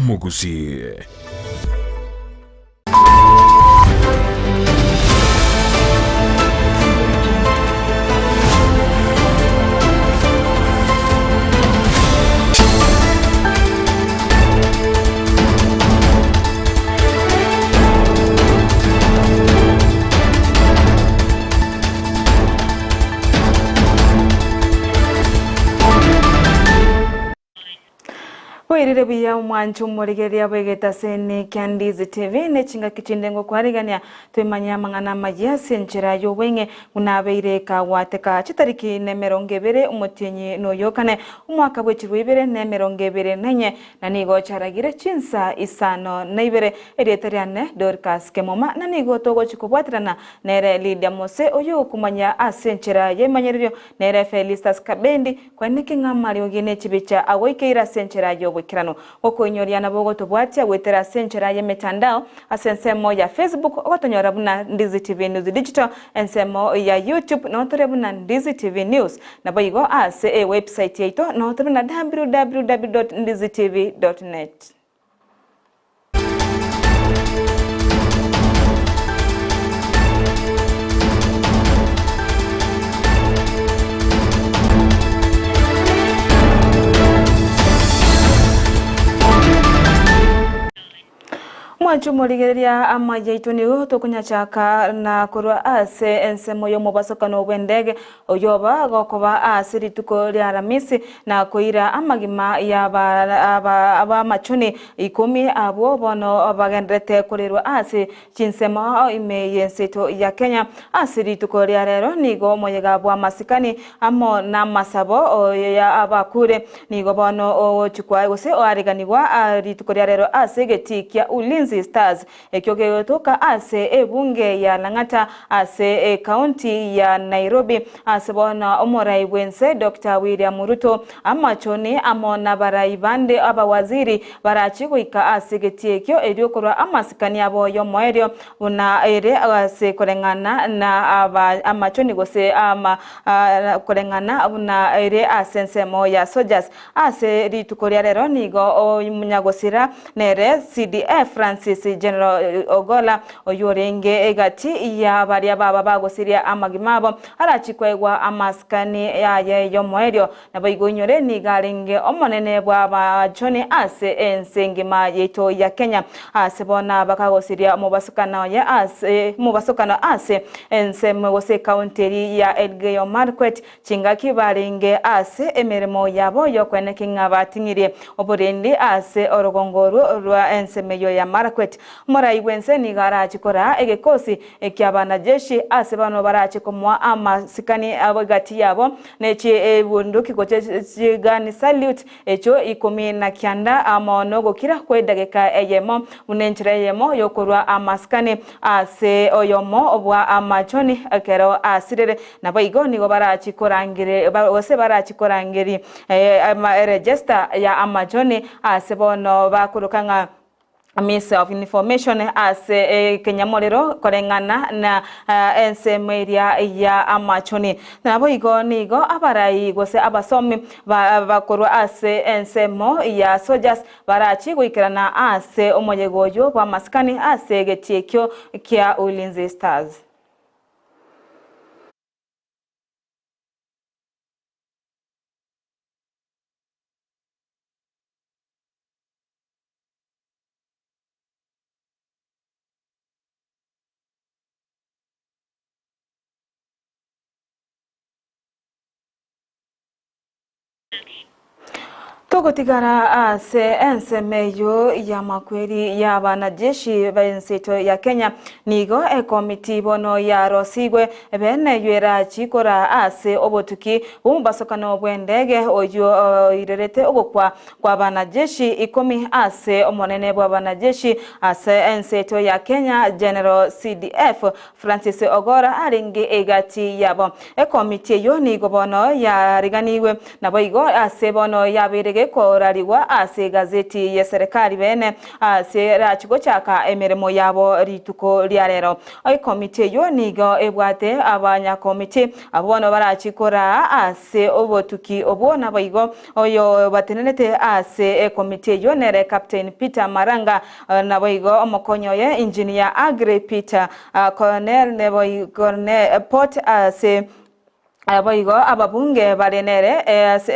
Omogusii. Bwairire buya omwancho omorigereria bw'egetaseni kia Ndizi TV ne chingaki chinde ngokwarigania twemanye amang'ana amayia ase enchera y'obweng'e buna abeire kagwateka chitariki nemerongo ebere omotienyi noyokane omwaka bw'echirwa ibere nemerongo ebere nenye Na nigo charagire chinsa isano na ibere. Erieta riane Dorcas Kemuma, na nigo togochia kobwaterana nere Lydia Mose oyio okomanya ase enchera y'emanyererio, nere Felistus Kabendi, koeneki ng'a amariogi ne chibicha agoikeire ase enchera y'oboikeranu. Gokoinyoria nabo ogotobwatia goetera ase enchera y'emetandao ase ensemo ya Facebook ogotonyora buna Ndizi TV News Digital, ensemo ya YouTube noo tore buna Ndizi TV News. Naboigo ase ewebsite yaito noo tore buna www.ndizitv.net. Mwanche omorigereria amaya aito nigo tokonyachaka na korwa ase ensemo y'omobasokano bw'endege oyoba gokoba ase rituko ria Aramisi na koira amagima y'abamachuni ikomi abwo bono bagendererete korerwa ase chinsemo ime y'enseto ya Kenya. Ase rituko ria rero nigo omoyega bw'amasikani amo namasabo y'abakure Nigo bono ogochikwa gose oareganigwa rituko ria rero ase egetii kia Ulinzi Stars ekio kegotoka ase ebunge ya Lang'ata ase ekaunti ya Nairobi. Ase bono omorai bwense Doctor William Ruto, amachoni amo nabarai bande abawaziri barachi goika ase egetii ekio erio korwa amasikani abo yomoerio buna ere ase koreng'ana na amachoni gose ama Koreng'ana buna ere ase ensemo ya Soldiers ase rituko ria rero nigo omonyagosira nere CDF Francis General Ogolla oyio orenge egati ya baria baba bagosiria amagima abo arachie koegwa amasikani aye yomoerio. Naboigo inyore nigo arenge omonene bw'abachoni ase ense engima yaito ya Kenya. Ase bono bakagosiria omobasokano oye ase omobasokano ase ensemo gose ekaunti eria ya Elgeyo Marakwet chingaki barenge ase emeremo yabo y'okweneki ng'a bating'irie oborendi ase orogongo orwo rwa ensemo eyio ya Marakwet. Omorai bw'ense nigo arache koraa egekosi eki'abanajeshi ase bano barache komoa amasikani abo egati yabo Ne chibunduki gocha chigani salute echio ikomi na kianda amo nogokira kw'edageka eyemo, buna enchera eyemo y'okorua amasikani ase oyomo bwa amachoni ekero asirire. Naboigo nigo barachi korangeri gose barachi korangeri eregesta ya amachoni ase bono bakoroka ng'a Miss of Information ase ekenyamorero koreng'ana na ensemo eria ya amachoni. Naboigo nigo abarai gose abasomi bakorwa ase ensemo ya Soldiers barachi goikerana ase omoyega oyio bw'amasikani ase egetii ekio kia Ulinzi Stars. Togotigara ase ensemo eyio y'amakweri y'abanajeshi b'ense yaito ya Kenya, nigo ekomiti bono yarosigwe bene eyio erachi koraa ase obotuki bw'omobasokano bw'endege oyio oirerete ogokwa Kw'abanajeshi ikomi ase omonene bw'abanajeshi ase ense yaito ya Kenya General CDF Francis Ogora arenge egati yabo. Ekomiti eyio nigo bono yariganigwe naboigo ase bono yabeire. ase korarigwa ase egazeti y'eserekari bene ase erachi gochaka emeremo yabo rituko ria rero. Ekomiti eyio nigo ebwate abanyakomiti abwo bono barachi koraa ase obotuki obwo naboigo oyobatenenete ase ekomiti eyio nere Captain Peter Maranga naboigo omokonyi oye Engineer Aggrey Peter Cornell Port ase Boigo ababunge bare nere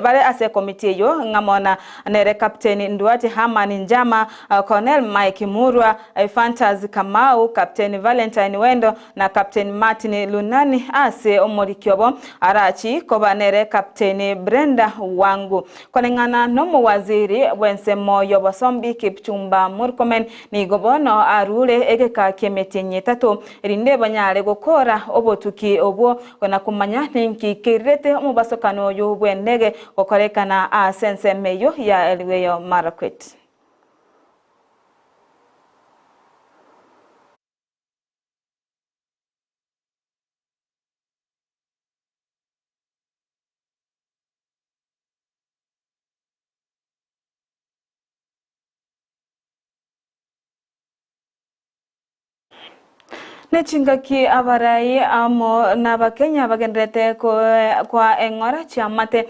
bare ase ekomiti eyio ng'amo na nere Captain Nduati Herman Njama, Colonel Mike Murua, Ephantus Kamau, Captain Valentine Wendo na Captain Martin Lunani ase omoriki obo arachi koba nere Captain Brenda Wangu. Koreng'ana nomowaziri bw'ensemo y'obosombi Kipchumba Murkomen nigo bono arure egeka ki'emetienyi etato erinde banyare gokora obotuki obwo na komanya ninki keirirete omobasokano oyo bw'endege gokorekana ase ensemo eyio ya Elgeyo Marakwet. Ne chingaki abarai amo n'Abakenya bagendererete koa eng'ora chiamate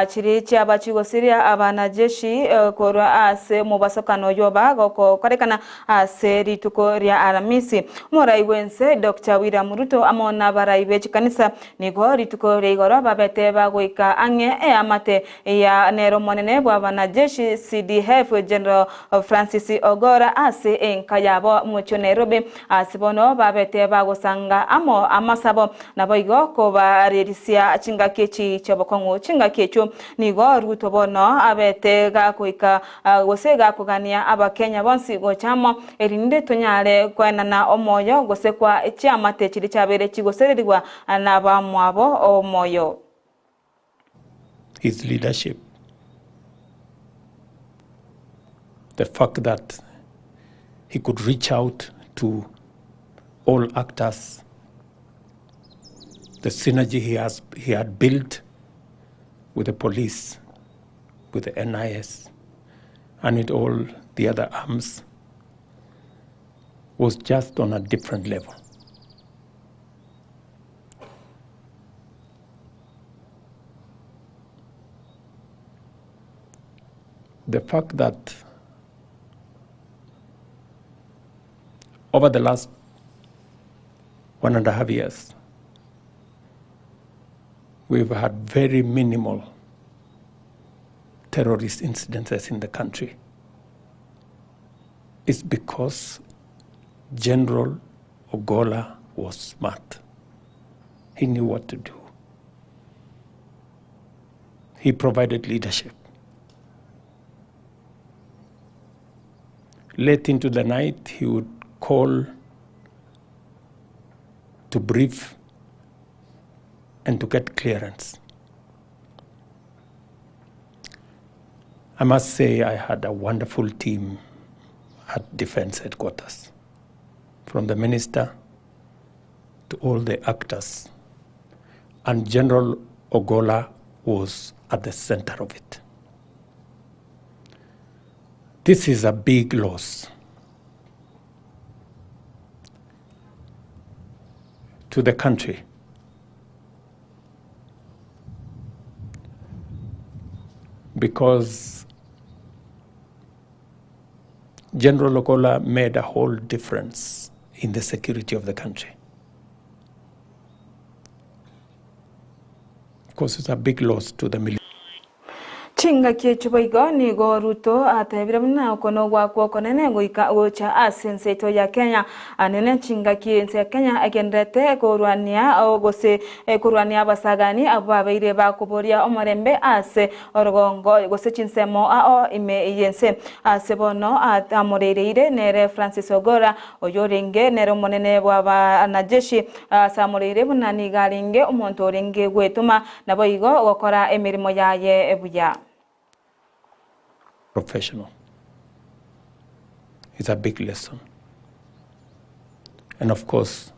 chiria chiaba chigosiria abanajeshi korwa ase omobasokano oyio bagokorekana ase rituko ria Aramisi. Omorai bw'ense Doctor William Ruto amo n'abarai be chikanisa nigo rituko ria igoro babete bagoika ang'e eamate ya nere omonene bw'abanajeshi CDF General Francis Ogora ase enka yabo mochie Nairobi ase bono babete bagosanga amo amasabo naboigo kobarerisia chingaki echi chi'obokong'u. Chingaki echio nigo Ruto bono abete gagoika gose gakogania abakenya bonsi gocha amo erinde tonyare koenana omoyo gose kwa chiamate chiria chiabeire chigosererigwa nabamwabo omoyo. His leadership, the fact that he could reach out to all actors, the synergy he, has, he had built with the police, with the NIS, and with all the other arms was just on a different level. The fact that over the last 1.5 years, we've had very minimal terrorist incidences in the country is because General Ogolla was smart. He knew what to do. He provided leadership. Late into the night, he would call to brief and to get clearance. I must say I had a wonderful team at Defense Headquarters, from the minister to all the actors. And General Ogolla was at the center of it. This is a big loss to the country. Because General Ogolla made a whole difference in the security of the country. Of course, it's a big loss to the military. Chingaki echio boigo nigo Ruto atebire buna oko nogwakwa okonene goika gocha ase ense yaito ya Kenya. Anene chingaki ense ya Kenya egendererete korwania gose korwania abasagani abwo babeire bakoboria omorembe ase orogongo gose chinsemo ao ime y'ense. Ase bono amoreireire nere Francis Ogora oyorenge nere omonene bw'abanajeshi ase amoreire buna nigo arenge omonto orenge gwetoma Naboigo gokora emeremo yaye buya. Professional is a big lesson and of course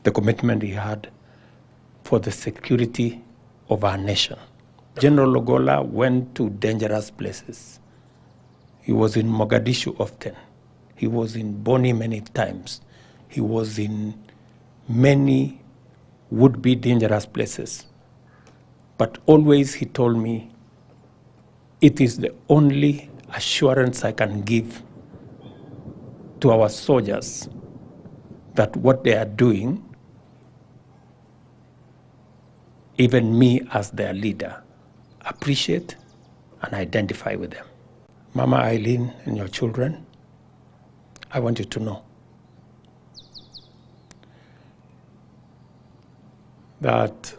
the commitment he had for the security of our nation. General Ogolla went to dangerous places. He was in Mogadishu often. He was in Boni many times. He was in many would-be dangerous places. But always he told me, it is the only assurance I can give to our soldiers that what they are doing, even me as their leader, appreciate and identify with them. Mama Eileen and your children, I want you to know that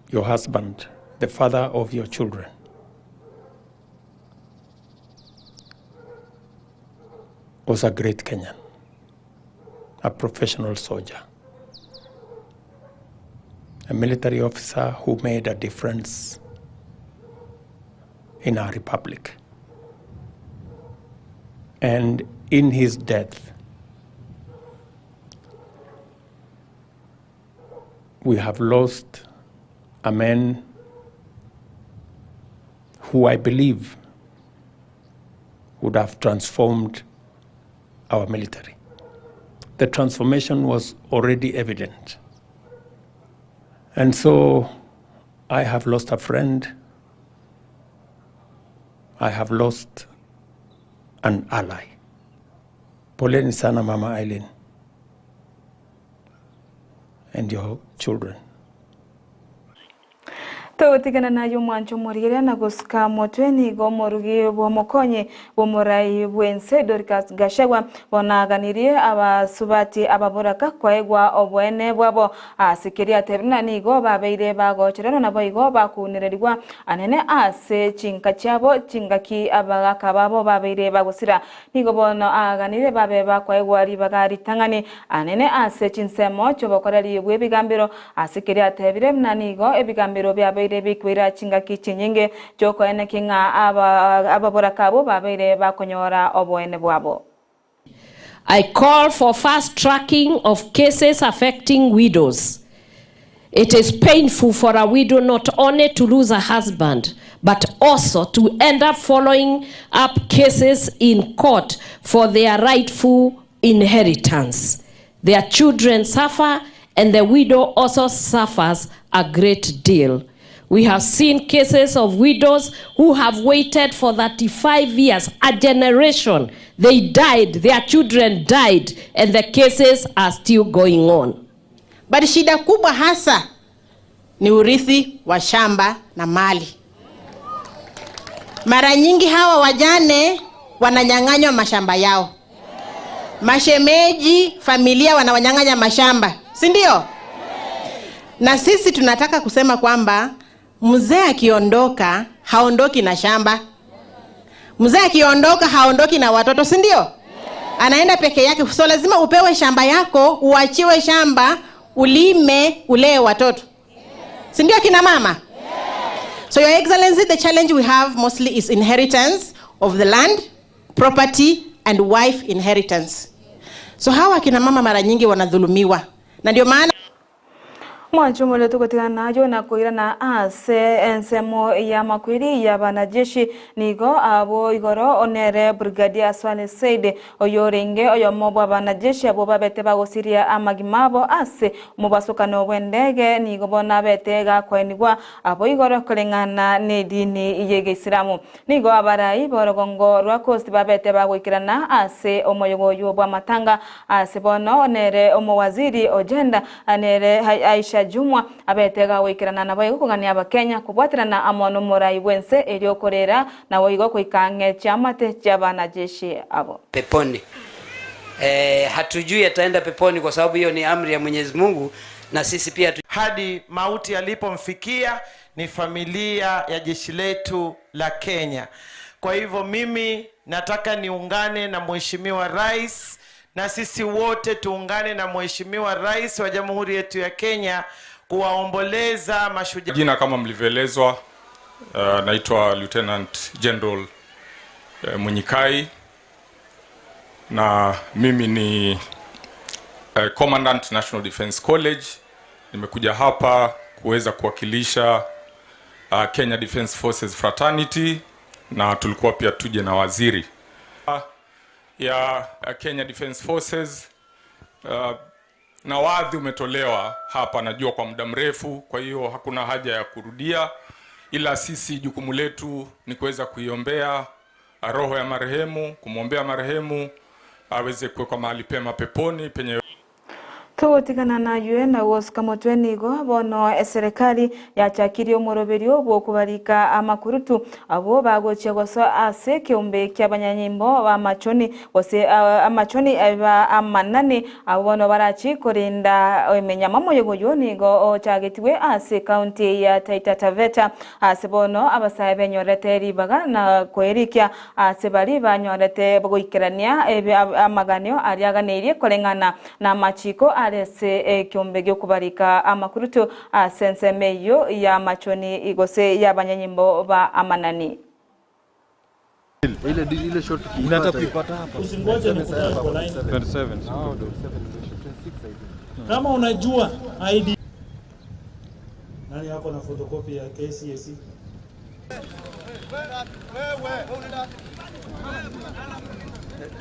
your husband, the father of your children, was a great Kenyan, a professional soldier, a military officer who made a difference in our republic. And in his death, we have lost a man who I believe would have transformed our military. The transformation was already evident. And so I have lost a friend. I have lost an ally. Poleni sana, Mama Eileen, and your children. Togotigana naye omwancho omorigereria na gosuka motwe nigo omorugi bw'omokonyi bw'omorai bw'ense Dorcas Gachagua bono aganirie abasubati ababoraka koegwa oboene bwabo ase keria atebire ng'a nigo babeire bagochererwa naboigo bakunererigwa anene ase chinka chiabo chingaki abagaka babo babeire bagosira. Nigo bono aganire babe bakoegwa ribaga ritang'ani anene ase chinsemo chiobokoreri bw'ebigambero ase keria atebire buna nigo ebigambero biabeire bikwira chingaki chinyinge chokoeneki ng'a ababoraka abo babeire bakonyora oboene bwabo. I call for fast tracking of cases affecting widows. It is painful for a widow not only to lose a husband, but also to end up following up cases in court for their rightful inheritance. Their children suffer, and the widow also suffers a great deal. We have seen cases of widows who have waited for 35 years, a generation. They died, their children died, and the cases are still going on. But shida kubwa hasa ni urithi wa shamba na mali. Mara nyingi hawa wajane wananyang'anywa mashamba yao. Mashemeji, familia wanawanyang'anya mashamba, si ndio? Na sisi tunataka kusema kwamba mzee akiondoka haondoki na shamba. Mzee akiondoka haondoki na watoto, si ndio? Anaenda peke yake. So lazima upewe shamba yako, uachiwe shamba, ulime, ulee watoto. Si ndio kina mama? So Your Excellency, the challenge we have mostly is inheritance of the land, property and wife inheritance. So hawa kina mama mara nyingi wanadhulumiwa. Na ndio maana Mwancho mole tugotigana nayo na koirana ase ensemo ya makwiri ya banajeshi nigo abo igoro onere Brigadier Swale Said oyorenge oyomo bwa banajeshi abo babete bagosiria amagima abo ase omobasukano bw'endege nigo bona bete gakwenigwa abo igoro koreng'ana na edini y'egeisilamu nigo abarai borogongo rwa Coast babete bagoikerana ase omoyogo oyo bwa matanga ase bono onere omowaziri ojenda anere Aisha Jumwa abetega goikerana nabo igo kogania abakenya kobwaterana amo nomorai bwense erio korera nabo igo koikang'e chiamate chiabanajeshi abo peponi. Hatujui ataenda peponi kwa sababu hiyo ni amri ya Mwenyezi Mungu, na sisi pia hadi mauti alipomfikia ni familia ya jeshi letu la Kenya. Kwa hivyo mimi nataka niungane na Mheshimiwa Rais na sisi wote tuungane na Mheshimiwa Rais wa Jamhuri yetu ya Kenya kuwaomboleza mashujaa. Jina kama mlivyoelezwa, naitwa Lieutenant General Mwinyikai, na mimi ni Commandant National Defence College. Nimekuja hapa kuweza kuwakilisha Kenya Defence Forces Fraternity na tulikuwa pia tuje na waziri ya Kenya Defence Forces na wadhi umetolewa hapa, najua kwa muda mrefu, kwa hiyo hakuna haja ya kurudia, ila sisi jukumu letu ni kuweza kuiombea roho ya marehemu, kumwombea marehemu aweze kuwekwa mahali pema peponi penye Togotigana naywe na gosuka motwe nigo bono eserekari yachakirie omoroberio bwokobarika amakurutu abo bagochia gosoa ase ekeombe kia abanyanyimbo b'amachoni gose amachoni aba amanani abo bono barachi korinda emenyama omoyega oyo nigo ochagetiwe ase ekaunti ya Taita Taveta ase bono abasae benyorete ribaga na koerikia ase bari banyorete goikerania amaganio aria aganeirie koreng'ana na amachiko are ase ekiombe giokubarika amakurutu ase ensemo eywo ya machoni gose ya abanyanyimbo ba amanani. Ile shot Unataka hapa. Usingoje nikutane kwa line. 27. Kama unajua ID nani yako na photocopy ya KCSE?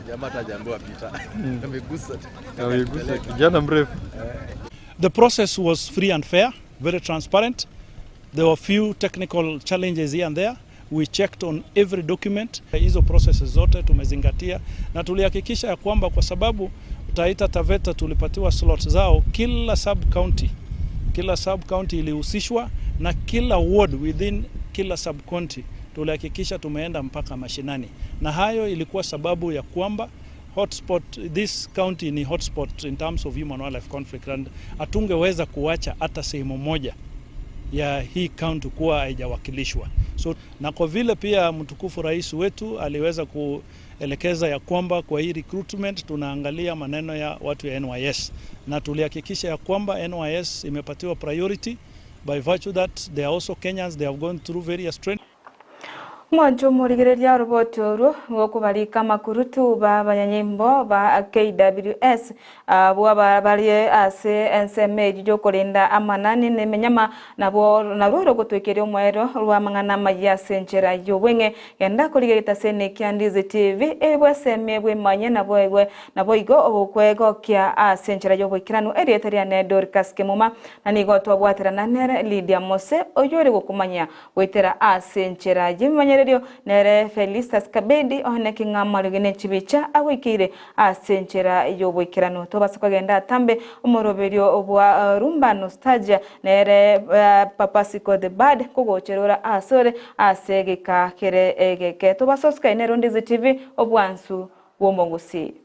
Jamaa hatajaambiwa pita. Amegusa. Amegusa kijana mrefu. The process was free and fair, very transparent. There were few technical challenges here and there. We checked on every document. Hizo processes zote tumezingatia na tulihakikisha ya kwamba kwa sababu Taita Taveta tulipatiwa slot zao, kila sub county, kila sub county ilihusishwa na kila ward within kila sub county tulihakikisha tumeenda mpaka mashinani, na hayo ilikuwa sababu ya kwamba hotspot, this county ni hotspot in terms of human wildlife conflict, and hatungeweza kuacha hata sehemu moja ya hii county kuwa haijawakilishwa. So, na kwa vile pia mtukufu rais wetu aliweza kuelekeza ya kwamba kwa hii recruitment tunaangalia maneno ya watu ya NYS, na tulihakikisha ya kwamba NYS imepatiwa priority by virtue that they are also Kenyans, they have gone through various training. Mwancho morigereria oroboti orwo rwokubarika amakurutu ba abanyanyimbo ba KWS abwo bari ase ensemo eywo yokorinda amanani na emenyama nabwo narwo rogotwekeria omwero rwa amang'ana amaya ase enchera ya obweng'e genda korigereria ase kia Ndizi TV ebweseme bwemanye nabo egwe nabo igo ogokwegokia ase enchera ya oboikeranu erieta riane Dorcas Kemuma na nigo twabwaterana nere Lydia Mose oyo ore gokomanya goetera ase enchera y'ebimanyererio nere Felistas Kabedi oneke ng'a ne chibicha agoikeire ase enchera y'oboikeranu tobasa kogenda atambe omoroberio bwa rumba nostalgia nere Papasiko the Bad kogocherora asore ase geka kere egeke tobasosika nero Ndizi TV obwansu bw'omogusi.